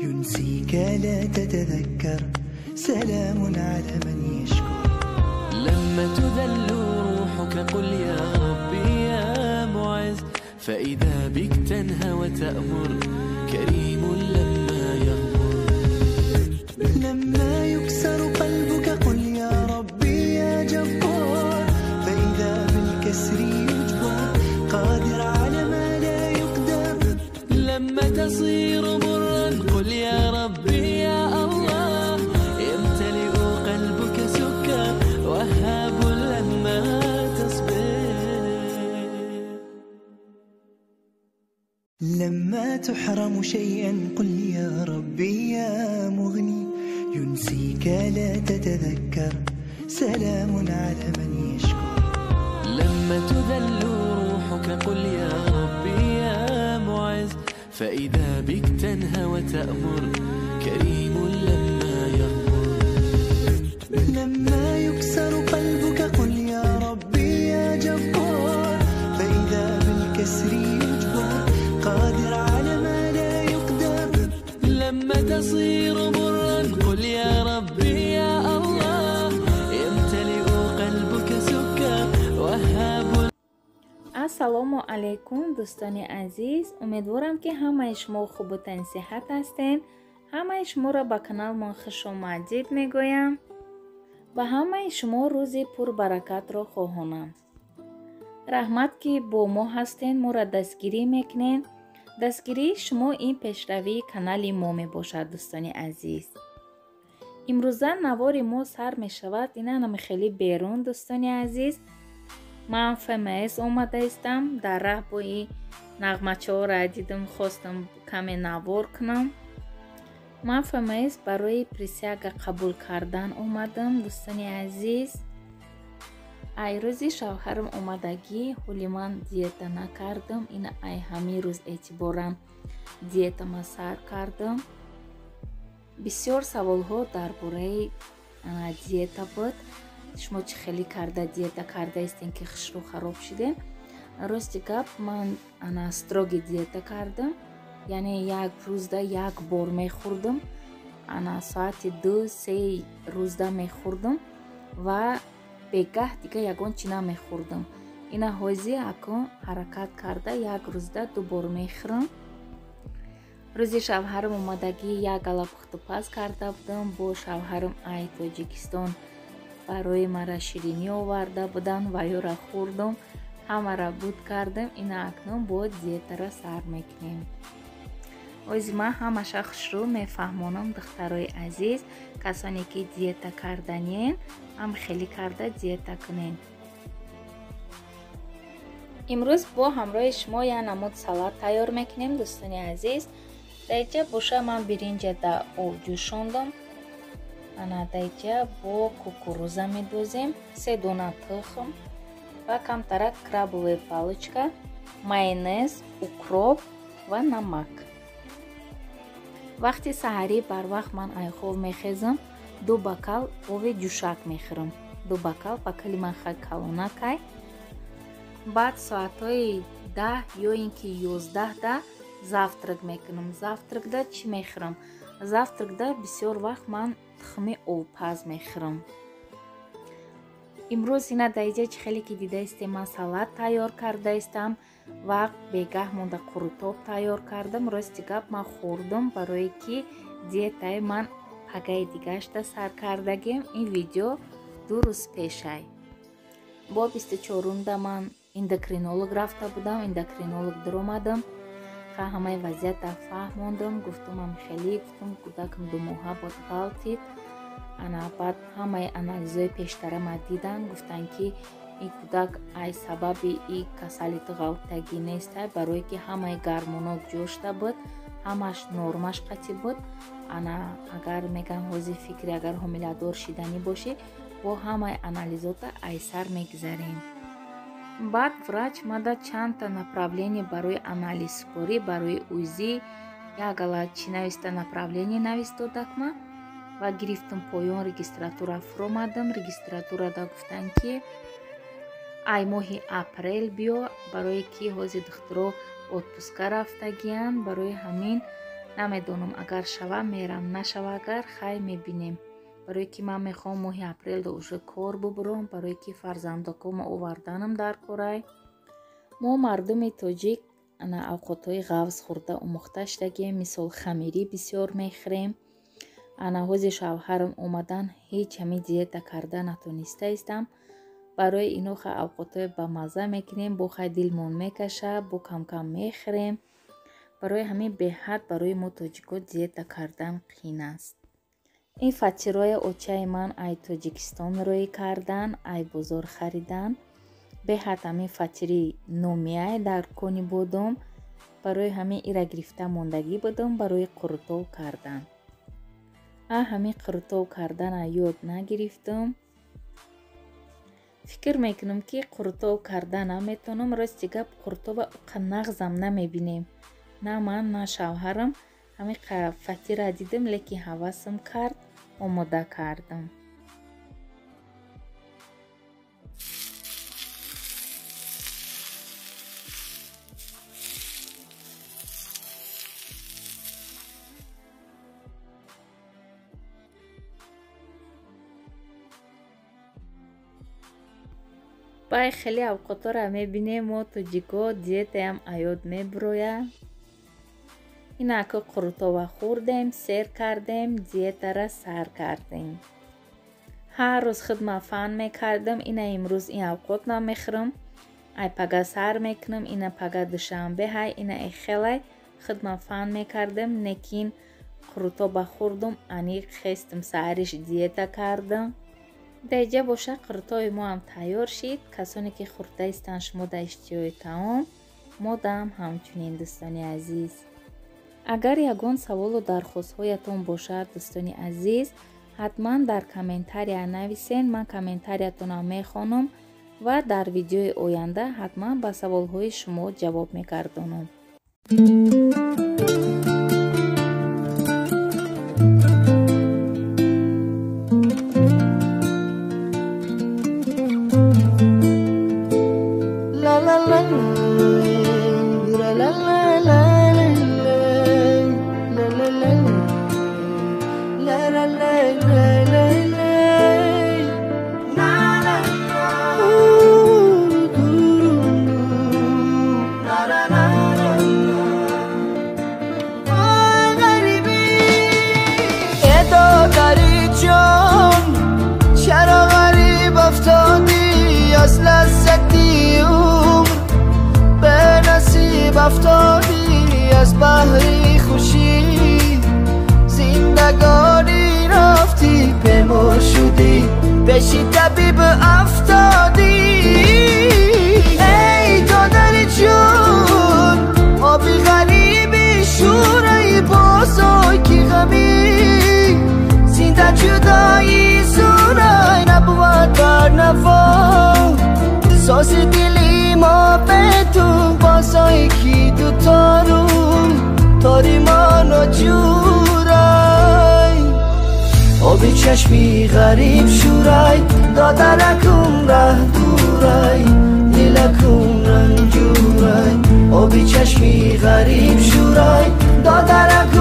ينسيك لا تتذكر، سلام على من يشكر. لما تذل روحك قل يا ربي يا معز، فإذا بك تنهى وتأمر، كريم لما يغمر. لما يكسر قلبك قل يا ربي يا جبار، فإذا بالكسر يجبر، قادر على ما لا يقدر. لما تصير مرا قل يا ربي يا الله، يمتلئ قلبك سكر، وهاب لما تصبر. لما تحرم شيئا قل يا ربي يا مغني، ينسيك لا تتذكر، سلام على من يشكر. لما تذل روحك قل يا ربي يا معز، فإذا بك تنهى وتأمر، كريم لما يغمر. لما يكسر قلبك قل يا ربي يا جبار، فإذا بالكسر يجبر، قادر على ما لا يقدر. لما تصير مرا قل يا ربي يا الله، يمتلئ قلبك سكر، وهاب. Ассалому алайкум, дӯстони азиз. Умедворам, ки ҳамаи шумо хубу тансиҳат ҳастед. Ҳамаи шуморо ба каналмон хушомадид мегӯям. Ба ҳамаи шумо рӯзи пурбаракатро хоҳонам. Раҳмат, ки бо мо ҳастен, моро дастгирӣ мекунед. Дастгирии шумо ин пешравии канали мо мебошад, дӯстони азиз. Имрӯза навори мо сар мешавад инанами хеле берун, дӯстони азиз. Ман ФМС омадаистам. Дар раҳ бои нағмачаҳоро дидам, хостам каме навор кунам. Ман ФМС барои присяга қабул кардан омадам, дӯстони азиз. Ай рӯзи шавҳарам омадагӣ ҳоли ман диета накардам. Ин ай ҳамин рӯз эътиборан диетама сар кардам. Бисёр саволҳо дар бораи диета буд: шумо чӣ хеле карда диета кардаистем, ки хушрӯ хароб шудем? Рости гап, ман ана строгий диета кардам, яъне як рӯзда як бор мехӯрдам, ана соати 2-3 рӯзда мехӯрдам ва бегаҳ дига ягон чӣ намехӯрдам. Ина ҳози акун ҳаракат карда як рӯзда ду бор мехӯрам. Рӯзи шавҳарам омадагӣ як гала пухтупаз карда будам. Бо шавҳарам ай Тоҷикистон барои мара ширинӣ оварда буданд ва ёра хӯрдум, ҳамара буд кардам. Ина акнун бо диетаро сар мекунем. Ози ман ҳамаша хушрӯ мефаҳмонам, духтарои азиз. Касоне ки диета карданиен, ҳам хеле карда диета кунен. Имрӯз бо ҳамроҳи шумо як намуд салат тайёр мекунем, дӯстони азиз. Дар боша ман биринҷа дар об ҷӯшондам. Ана даиҷа бо кукуруза медозем, се дона тухм ва камтарак крабовая палочка, майонез, укроп ва намак. Вақти саҳарӣ барвақт ман айхоб мехезам, ду бокал ови ҷӯшак мехӯрам. Ду бокал, бокали ман хай калонакай. Баъд соатҳои 10 ё ин ки 11-да завтрак мекунам. Завтракда чӣ мехӯрам? Завтракда бисёр вақт ман тухми обпаз мехӯрам. Имрӯз ина даиҷа чӣ хеле ки дидаистем, ман салат тайёр кардаистам ва бегаҳ монда қурутоб тайёр кардам. Рости гап, ман хӯрдам, барое ки диетаи ман пагаи дигашта сар кардагем. Ин видео 2 рӯз пешай. Бо 24-умда ман эндокринолог рафта будам. Эндокринолог даромадам, ҳамаи вазъията фаҳмондам, гуфтумам хеле, гуфтум, кӯдакам 2 моҳа буд, ғалтид. Ана баъд ҳамаи анализҳои пештарама дидан, гуфтанд, ки ин кӯдак ай сабаби и касалити ғалтагӣ нестай, барое ки ҳамаи гормонот ҷошта буд, ҳамаш нормаш қатӣ буд. Ана агар меган, ҳозир фикри агар ҳомиладор шиданӣ бошӣ, бо ҳамаи анализота айсар мегзарем. Баъд врач мада чандта направление барои анализсупорӣ, барои УЗИ, як гала чӣ нависта, направление навист додакма ва гирифтам. Поён регистратура фуромадам. Регистратурада гуфтанд, ки ай моҳи апрел биё, барое ки ҳозир духтуро отпуска рафтагиянд. Барои ҳамин Намедонам, агар шава мерам, нашава агар хай мебинем. Барое ки ман мехоҳам моҳи апрелда уже кор бубурам, барое ки фарзандакома оварданам дар корай. Мо мардуми тоҷик ана авқотҳои ғавз хӯрда омӯхта шудагием, мисол хамирӣ бисёр мехӯрем. Ана ҳози шавҳарам омадан ҳеҷ ҳамин диета карда натониста истам. Барои ино ха авқотҳои бамазза мекунем, бо хай дилмон мекаша, бо камкам мехӯрем. Барои ҳамин беҳад барои мо тоҷико диета кардан қиин аст. Ин фатирои очаи ман ай Тоҷикистон рӯй кардан, ай бозор харидан. Беҳад ҳамин фатири номиай дар кони бодом. Барои ҳамин ира гирифта мондагӣ будам барои қурутов кардан. Ҳамин қурутов кардана ёд нагирифтам. Фикр мекунам ки қурутов карда наметонам. Рости гап қурутова уқа нағзам намебинем. На ман, на шавҳарам. Ҳамин фатира дидам, лекин ҳавасам кард, омода кардам. Бай хеле авқотҳоро мебинем мо тоҷико диетаям аёд мебурояд. Инако қурутова хӯрдем, сер кардем, диетара сар кардем. Ҳар рӯз хидма фан мекардам, ина имрӯз ин авқот намехӯрам, ай пага сар мекунам, ина пага душанбе ҳай, ина эхелай хидма фан мекардам, лекин қурутоба хӯрдум, аниқ хестам саҳариш диета кардам. Даиҷа боша қурутои мо ҳам тайёр шид. Касоне ки хӯрда истанд шумо да иштиҳои таом, мо даам ҳамчунин дӯстони азиз. Агар ягон саволу дархостҳоятон бошад дӯстони азиз, ҳатман дар комментария нависен, ман комментариятонам мехонам ва дар видеои оянда ҳатман ба саволҳои шумо ҷавоб мегардонам. افتادی از بحری خوشی زندگانی رفتی پیمار شدی پیشی طبیب افتادی ای دادر جون آبی غریبی شورای بازای کی غمی زنده جدایی زورای نبود بر نوا ساز دلی ما به تو بازای کی دو تارون تاری ما نجورای آبی چشمی غریب شورای دادرکم ره دورای دلکم رنجورای آبی چشمی غریب شورای دادرکم